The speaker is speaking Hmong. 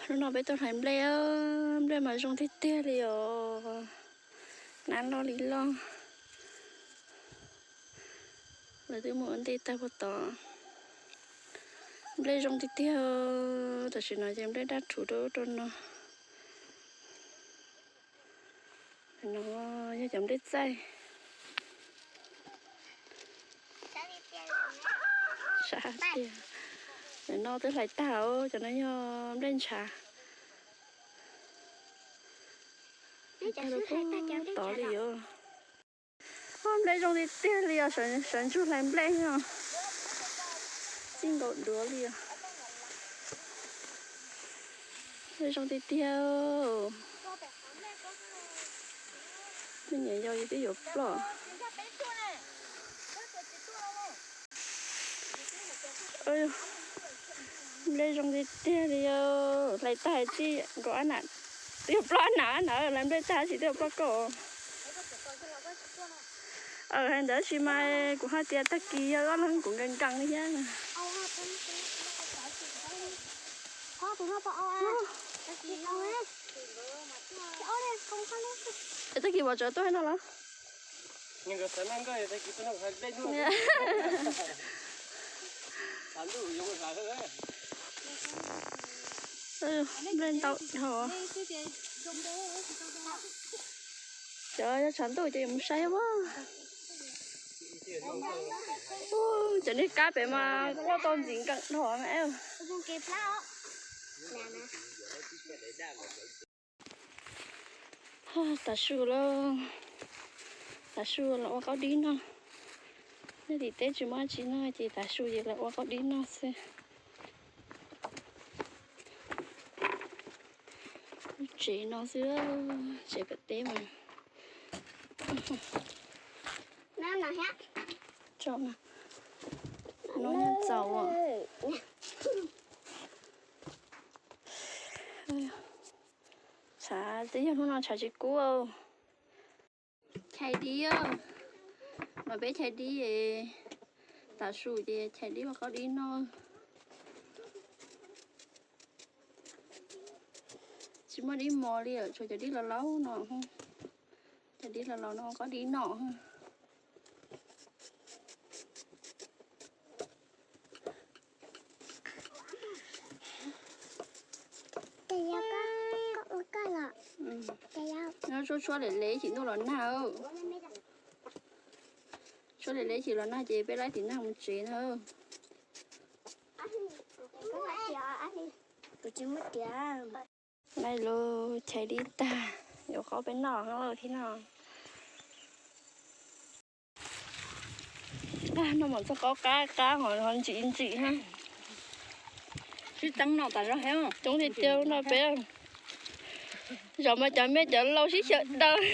Hnub no peb tuaj hlais nplej, nplej mas zoo tiag tiag li os. Nab loj li loj. Lawv twb muab ua ntej tag puag tod. Nplej zoo tiag tiag. Tam sim no ces nplej daj rhuv rau ub rau no. No yog cov nplej txaij. Sab tiag. Ntawm no twb hlais tag os, cov no yog nplej ntshav. Tod li os. Nplej zoo tiag tiag li os, sawv ntsug hlais nplej no. Txij nkaus duav li os. Nplej zoo tiag tiag. Me nyuam yaus twb yuav ploj. Nplej zoo tiag tiag li, hlais tag txij nkaus ab nam, twb yuav ploj ab nam na, hlais nplej tag tsis twb yuav ploj koj. Hais ntawd sis mas kuv hais tias tag kis yog ob leeg kuv nkees nkees li thiab. Es tag kis Vov Tsawv tuaj no los? Nplej ntau dhau. Cov yog tshav ntuj ces yuav mus saib mas. Cov niag kab pem mas quaj tau ntxiv nkees dhau na. Tav su lawm, tav su los ua qaub dib noj. Nej tim teb tsis muaj dab tsi noj ces tav su ces los ua qaub dib noj xwb. Lub tsev no xwb, tsev pem teb mas. Noj nyob txaus. Tshav twb yog hnub no tshav tsis kub. Chais dib, mas peb chais dib, tav su ces chais dib ua qaub dib noj. Tsis muaj dib mos li, tshuav cov dib laus laus no, cov dib laus laus no ua qaub dib noj. Tshuab tshuab le le ib chim ntuj los nag. Tshuab le le ib chim los nag ces peb laib tim nag mus tsev na. Laib lub chais dib tag, yuav qaub peb noj thiab no. Noj mov txog qaub qab qab ho ntsim ntsim ha. Sib teeb no tas zog thiab. Coob tiag tiag no peb. Zaum mas cov me cov laus sib xyaw daws.